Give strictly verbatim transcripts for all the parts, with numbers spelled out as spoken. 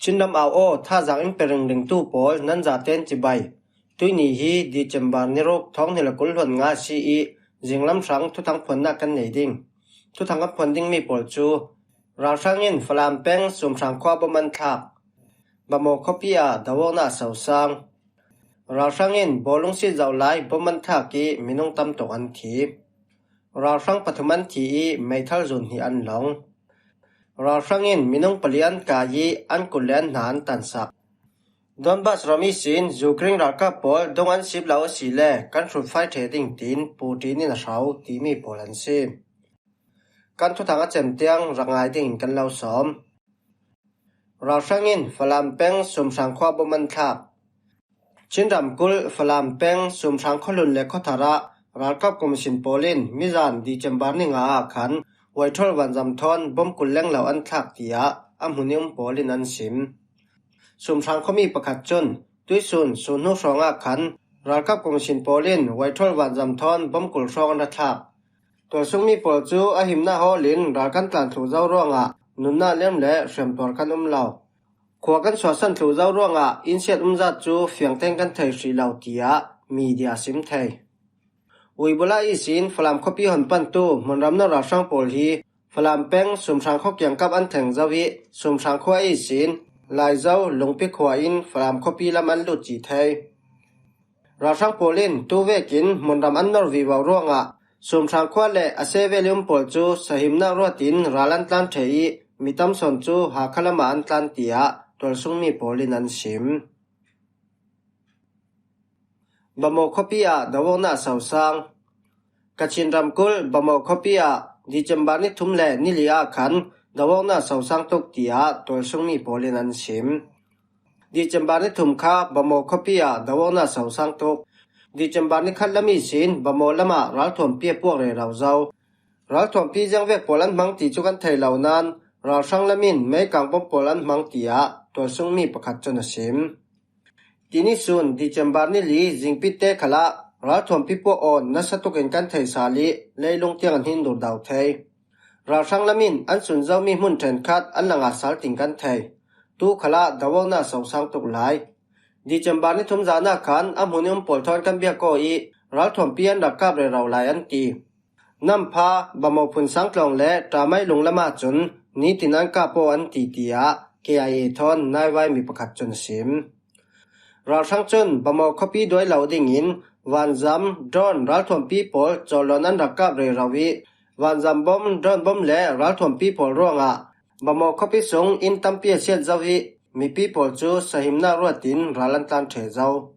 Chinram au aw, thazang in pe ringringtu pawl nan zaten cibai. Tuini hi December ni ruk thawng hnih le kul hluan nga si i zinglam hrang thuthang phuannak kan nei ding. Thuthang kan phuan dingmi pawl cu ralhrang in Falam peng Sumhrang khua bom an thlak. Bamaw khuapi ah dawawknak a sosang. Ralhrang in bawlung sit zoh lai bom an thlak i minung tam tuk an thi. Ralhrang pathum an thi i meithal zun hnih an long. Ralhrang in minung pali an kai i an kut le an hna an tansak. Donbas ram ihsin Ukraine ralkap pawl dong an sip lo asile kan hrutfai ṭheh ding tiin Putin in a hro timi pawl an si. Kan thuthang a cem tiang rak ngai dingin kan lo sawm. Ralhrang in Falam peng Sumhrang khua bom an thlak. Chin ramkulh Falam peng Sumhrang khuahlun le khuathar ah ralkap commission pawl in mizan December ni nga ah khan Waithol vanzam thawn bom kul lenglo an thlak tiah a hmun i um pawl in an sim. Sumhrang khuami pakhat cun tuisun sun hnu hrawngah khan ralkap commission pawl in Waithol vanzam thawn bom kul hrawng an ra thlak. Tualsungmi pawl cu a himnak hawl in ral kan tlan thluh zo ruangah nunnak lem le hriamtuar kan um lo. Khua kan suahsan thluh zo ruangah innsiat umzat cu fiangtein kan thei hrih lo, tiah media sim thei. Uibula ihsin Falam khuapi hon pantu hmunram no ralhrang pawl hi Falam peng Sumhrang khua kiangkap an theng zo i Sumhrang khua ihsin Laizo Lungpi khua in Falam khuapi lam an lut ci thei. Ralhrang pawl in tu vekin hmunram an nor vivo ruangah Sumhrang khua le a sehvel i um pawl cu sahimnak ruat in ral an tlan ṭheh i mi tam sawn cu Hakha lamah an tlan, tiah tualsungmi pawl in an sim. Bamaw khuapi ah dawawknak a sosang. Kachin ramkulh Bamaw khuapi ah December ni thum le ni li ah khan dawawknak a sosang tuk, tiah tualsungmi pawl in an sim. December ni thum kha Bamaw khuapi ah dawawknak a sosang tuk. December ni khat lam ihsin Bamaw lamah ralthuampi a puak rero zo. Ralthuampi ziangvek pawl an hmang ti cu kan thei lo nain ralhrang lam in meikang bom pawl an hmang, tiah tualsungmi pakhat cun a sim. Tini sun December ni li zingpitte khalah ralthuampi puak awn nasa tukin kan thei sal i leilung tiang an hin dur dau thei. Ralhrang lam in an sun zomi hmun ṭhenkhat an la ngah sal ting kan thei. Tu khalah dawawknak a sosang tuk lai. December ni thum zan ah khan a hmun i um pawl thawn kan biak aw i ralthuampi an rak kap rero lai an ti. Nampha, Bamaw phun sangtlawng le Ṭamai lunglam ahcun nitin an kap aw an ti, tiah K I A thawn naivaimi pakhat cun a sim. Ralhrang cun Bamaw khuapi duai lo dingin vanzam, drone ralthuampi pawl cawlon an rak kap rero i vanzam bom, drone bom le ralthuampi pawl ruangah Bamaw khuapi sung inn tampi a siat zo i mipi pawl cu sahimnak ruat in ral an tlan ṭheh zo.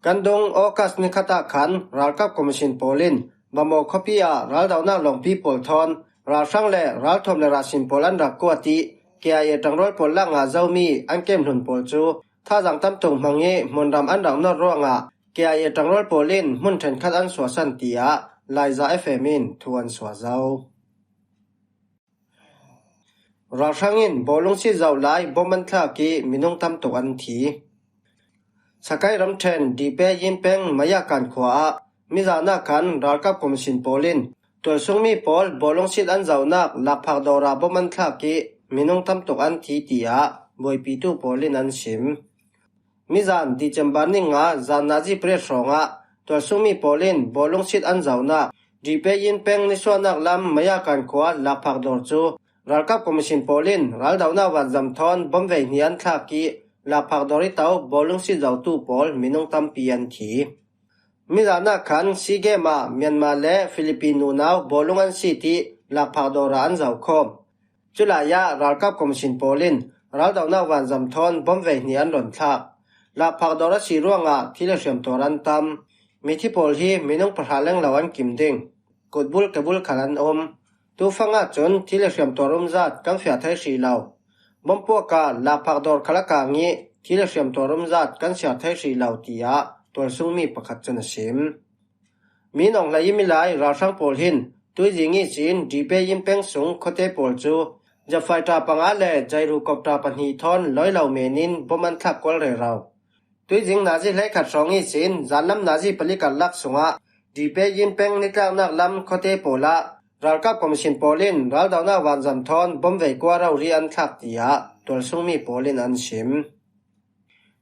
Kan dung August ni khat ah khan ralkap commission pawl in Bamaw khuapi ah raldohnak lawngpi pawl thawn ralhrang le ralthuam le rahsin pawl an rak kuat i K I A ṭangrual pawl lak ngah zomi an kem hlun pawl cu thazang tam tuk hmang i hmunram an rak nor ruangah K I A ṭangrual pawl in hmun ṭhenkhat an suahsan, tiah Laiza F M in thu an suah zo. Ralhrang in bawlung sit zoh lai bom an thlak i minung tam tuk an thi. Sakai ramṭhen Dipe Yin peng Mayakan khua ah mizan ah khan ralkap commission pawl in tualsungmi pawl bawlung sit an zohnak lakphak dawr ah bom an thlak i minung tam tuk an thi, tiah buaipitu pawl in an sim. Mizan December ni nga zan nazi pariat hrawngah tualsungmi pawl in bawlung sit an zohnak Dipe Yin peng nisuahnak lam Mayakan khua lakphak dawr cu ralkap commission pawl in raldohnak vanzam thawn bom vei hnih an thlak i lakphak dawr i to bawlung sit zohtu pawl minung tampi an thi. Mizan ah khan SEA Games ah Myanmar le Philippine nunau bawlung an sit i lakphak dawr ah an zoh khawm. Culai ah ralkap commission pawl in raldohnak vanzam thawn bom vei hnih an ron thlak. Lakphak dawr a si ruangah thi le hriamtuar an tam. Mithi pawl hi minung pahra lenglo an kim ding. Kutbul kebul khal an um. Tufang ahcun thi le hriamtuar umzat kan fiah thei hrih lo. Bom puak ah lakphak dawr khal a kang i thi le hriamtuar umzat kan siar thei hrih lo, tiah tualsungmi pakhat cun a sim. Mi nawng hlei i milai ralhrang pawl hin tuizing ihsin Dipe Yin peng sung khuate pawl cu jet fighter panga le Jairu copter pahnih thawn lawi lo men in bom an thlak kual rero. Tuizing nazi hleikhat hrawng ihsin zanlam nazi pali karlak sungah Dipe Yin peng nitlaknak lam khuate pawl ah ralkap commission pawl in raldohnak vanzam thawn bom vei kua rori an thlak, tiah tualsungmi pawlin an sim.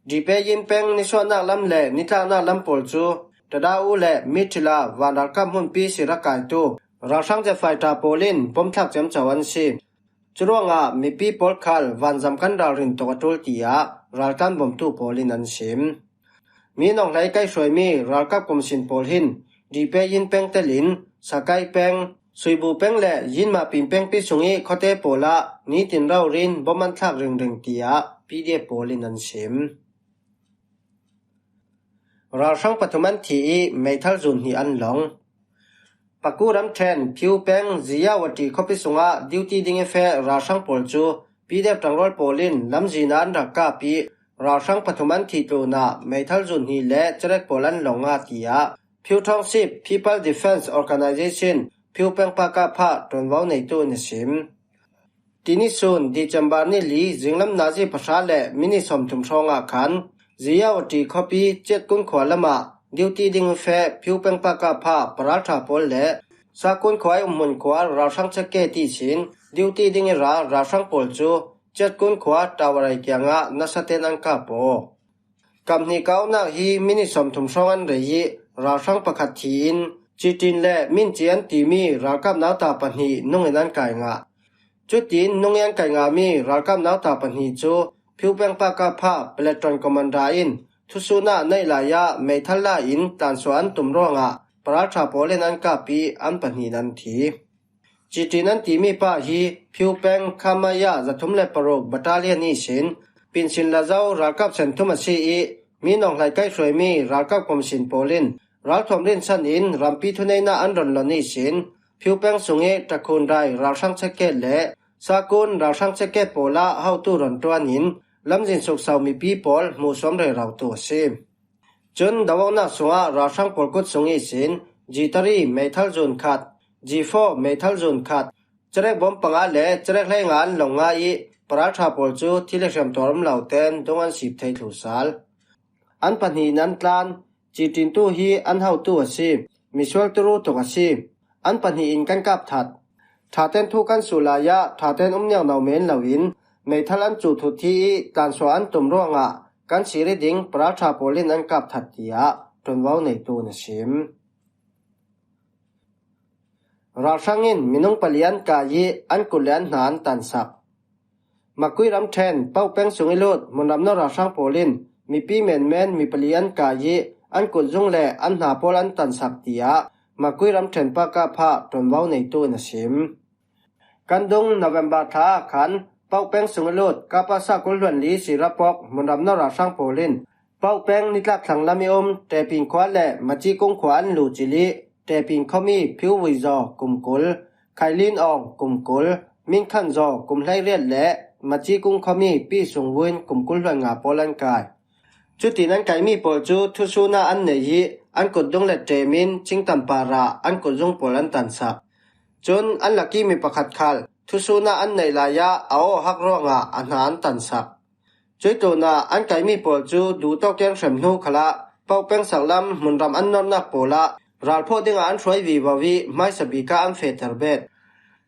Dipeyin peng nisuahnak lam le nitlaknak lam pawl cu Tadau le Mithila vanralkap hmunpi sira kaitu ralhrang jet fighter pawl in bomthlak ciamco an si. Curuangah mipi pawl khal vanzam kan ralrin tuk a ṭul tiah raltlan bawmtu pawl in an sim. Mi nong hlei kai hruaimi ralkap kumsin pawl hin Dipeyin peng telin Sakai peng, Suibu peng le Yinmapin pengpi sungih khuate pawlah nitin raurin bom an thlak ringring tiah P D F pawl in an sim. Ralhrang pathum an thi ih meithal zun hnih an long. Paku ramṭhen Phiu peng Ziyawati khuapi sungah duty ding ih feh ralhrang pawl cu P D F ṭangrual pawl in lamzin ah an rak kap ih ralhrang pathum an thih tlunah meithal zun hnih le cerek pawl an long ah tiah Phiu Township People Defence Organisation Phiu peng pakah phah ṭuanvo neitu in a sim. Tini sun December ni li zinglam nazi pahra le minit sawmthum hrawngah khan Ziyawati khuapi Ciatkun khua lamah duty ding feh Phiu peng pakah phah paralṭha pawl le Sakun khua ih umhmun khua ralhrang check gate ihsin duty ding ih ra ralhrang pawl cu Ciatkun khua tower ai kiangah nasaten an kap aw. Kam hnih ka aunak hi minit sawmthum hrawng an rei ih ralhrang pakhat thi in Citin le Minci an timi ralkap nauta pahnih nung in an kai ngah. Cutin nung ih an kai ngahmi ralkap nauta pahnih cu Phiu peng pakah phah platoon commander in thusun ah naih lai ah meithal la in tlansuah an tum ruangah paralṭha pawl in an kap ih an pahnih in an thi. Citin an timi pa hi Phiu peng Khamaya zathum le paruk battalion ihsin Pinsin Lazo ralkap senthum a si ih mi nong hlei kai hruaimi ralkap kumsin pawl in ralthuam rinsan in rampi thuneihna an ron lon ihsin Phiu peng sungih Takhundai ralhrang check gate le Sakun ralhrang check gate pawl ah hotu ron ṭuan in lamzin suksau mipi pawl hmuhsuam rero tu a si. Cun do awknak sungah ralhrang pawl kut sung ihsin G three meithal zun khat, G four meithal zun khat, cerek bawm panga le cerek hleinga an long ngah ih paralṭha pawl cu thil i hriamtuar um lo tein dung an sip thei thlu sal. An pahnih in an tlan. Citintu hi an hotu a si. Misual turu tuk a si. An pahnih in kan kap that. Ṭhaten thu kan suh lai ah ṭhaten um niangno men loin meithal an cuh thut hi ih tlansuah an tum ruangah kan sir ih ding paralṭha pawl in an kap that tiah ṭuanvo neitu in a sim. Ralhrang in minung pali an kai ih an kut le an hna an tansak. Makui ramṭhen Pauk peng sung ih lut hmunram no ralhrang pawl in mipi menmen mi pali an kai ih an kutzung le an hna pawl an tansak tiah Makui ramṭhen pakah phah ṭuanvo neitu in a sim. Kan dung November thla ah khan Pauk peng sung ih lut kapasa kul hluan li sira pawk hmunram no ralhrang pawl in Pauk peng nitlak thlang lam ih um Ṭepin khua le Macikung khua an luh cil ih Ṭepin khuami Phiu Vuizaw kum kul, Khailin Awng kum kul, Min Khan Zaw kum hleiriat le Macikung khuami Pi Sung Vuin kum kul hluan nga pawl an kai. Cutin an kaimi pawl cu thusun ah an neih ih an kutdung le ṭem in Cingtam parah an kutzung pawl an tansak. Cun an lakih mi pakhat khal thusun ah an neih lai ah a aw hak ruangah a hna an tansak. Cuih tlunah an kaimi pawl cu duhtawk tiang hrem hnu khalah Pauk peng saklam hmunram an nornak pawl ah ralphawh dingah an hruai vivo ih hmaisa bik ah an fehter bet.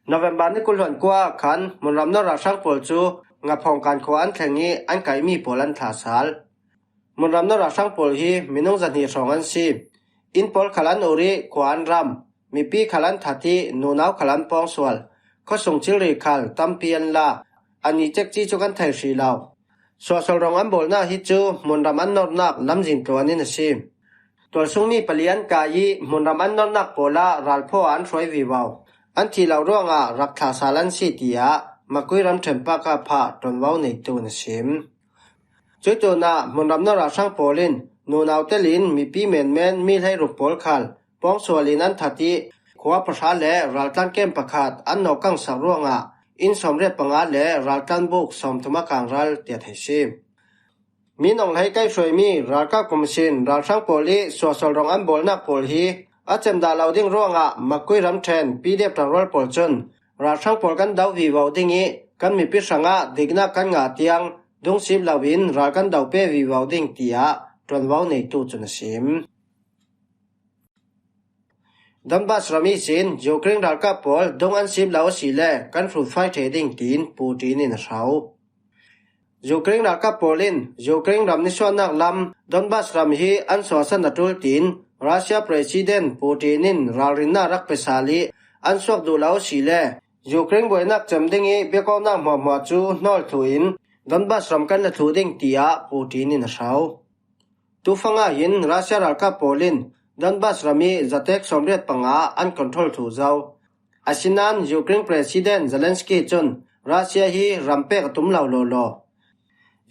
November ni kul hluan kua ah khan hmunram no ralhrang pawl cu Ngaphawngkan khua an thleng ih an kaimi pawl an thlah sal. Hmunram no ralhrang pawl hi minung zahnih hrawng an si. Inn pawl khal an ur ih khua an ram. Mipi khal an that ih nunau khal an pawngsual. Khuasung thilri khal tampi an la. An i cekci cu kan thei hrih lo. Suahsual rong an bawlnak hi cu hmunram an nornak lamzin tluan in a si. Tualsungmi pali an kai ih hmunram an nornak pawl ah ralphawh ah an hruai vivo. An thih lo ruangah rak thlah sal an si, tiah Makui ramṭhen pakah phah ṭuanvo neitu in a sim. Cuih tlunah hmunram no ralhrang pawl in nunau telin mipi menmen mi hleiruk pawl khal pawngsual in an that ih khua pahra le raltlan kem pakhat an nawkangsak ruangah inn sawmriat panga le raltlan buk sawmthum a kangral tiah thei si. Mi nong hlei kai hruaimi ralkap kumsin ralhrang pawl ih suahsual rong an bawlnak pawl hi a cem dah lo ding ruangah Makui ramṭhen P D F ṭangrual pawl cun ralhrang pawl kan do vivo ding ih kan mipi hrangah diknak kan ngah tiang dungsip loin ral kan do pe vivo ding, tiah ṭuanvo neitu cun a sim. Donbas ram ihsin Ukraine ralkap pawl dung an sip lo asile kan hrutfai ṭheh ding, tiin Putin in a hro. Ukraine ralkap pawl in Ukraine ram nisuahnak lam Donbas ram hi an suahsan a ṭul tiin Russia President Putin in ralrinna rak pe sal i an suak duh lo si le Ukraine buainak cem ding i biakawknak hmuahhmuah cu hnawl thluh in Donbas ram kan la thluh ding, tiah Putin in a hro. Tufang ah hin Russia ralkap pawl in Donbas ram i zatek sawmriat panga an control thluh zo. Asinain Ukraine President Zelensky cun Russia hi ram pek a tum lo lawlaw.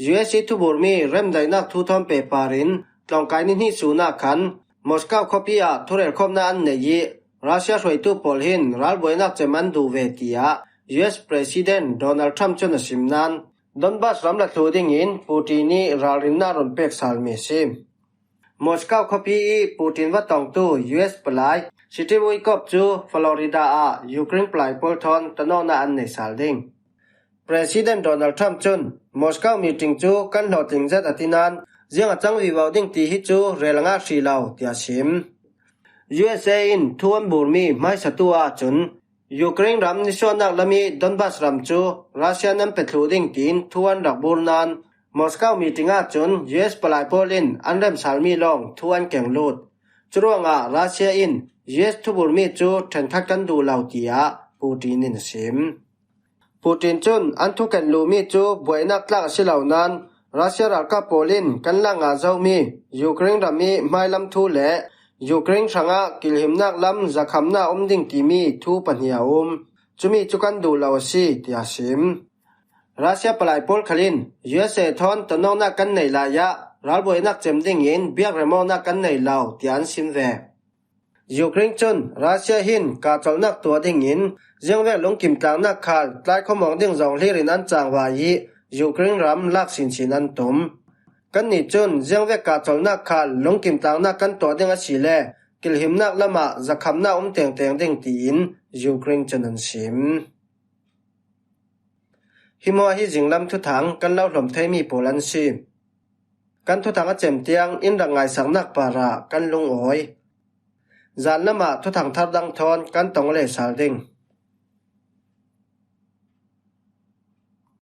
U S i thuburmi remdaihnak thu thawn pehpar in tlawngkai ni hnih sun ah khan Moscow khuapi ah thurelkhawmna an neih i Russia hruaitu pawl hin ralbuainak cem an duh ve, tiah U S President Donald Trump cun a sim nain Donbas ram la thluh dingin Putin i ralrinna run pek salmi a si. Moscow khuapi i Putin va tongtu U S palai Sitry Witkoff cu Florida ah Ukraine palai pawl thawn tanawkna an nei sal ding. President Donald Trump cun Moscow meeting cu kan hlawhtling zet a ti nain ziang a cang vivo ding ti hi cu rel a ngah hrih lo, tiah a sim. U S A in thu an burmi hmaisatu ahcun Ukraine ram nisuahnak lam i Donbas ram cu Russia nan pe thluh ding tiin thu an rak bur nain Moscow meeting ahcun U S palai pawl in an remsalmi lawng thu an keng lut. Curuangah Russia in U S thuburmi cu ṭhenkhat kan duh lo, tiah Putin in a sim. Putin cun an thuken luhmi cu buainak tlak a si lo nain Russia ralkap pawl in kan lak ngah zomi Ukraine ram i hmailam thu le Ukraine hrangah kilhimnak lam zakhamna um ding timi thu pahnih a um. Cumi cu kan duh lo a si, tiah a sim. Russia palai pawl khal in U S A thawn tanawknak kan neih lai ah ralbuainak cem dingin biak remawknak kan nei lo, tiah an sim ve. Ukraine cun Russia hin kahcolhnak tuah dingin ziangvek lungkim tlangnak khal tlai khuamawng ding zong hlir in an cangvai i Ukraine ram lak sinsin an tum. Kannih cun ziangvek kahcolhnak khal lungkim tlangnak kan tuah ding a si le kilhimnak lamah zakhamnak um tengteng ding tiin Ukraine cun an sim. Hi hmuah hi zinglam thuthang kan lo hlawm theimi pawl an si. Kan thuthang a cem tiang in rak ngaisaknak parah kan lungawi. Zan lamah thuthang thar dang thawn kan tong le sal ding.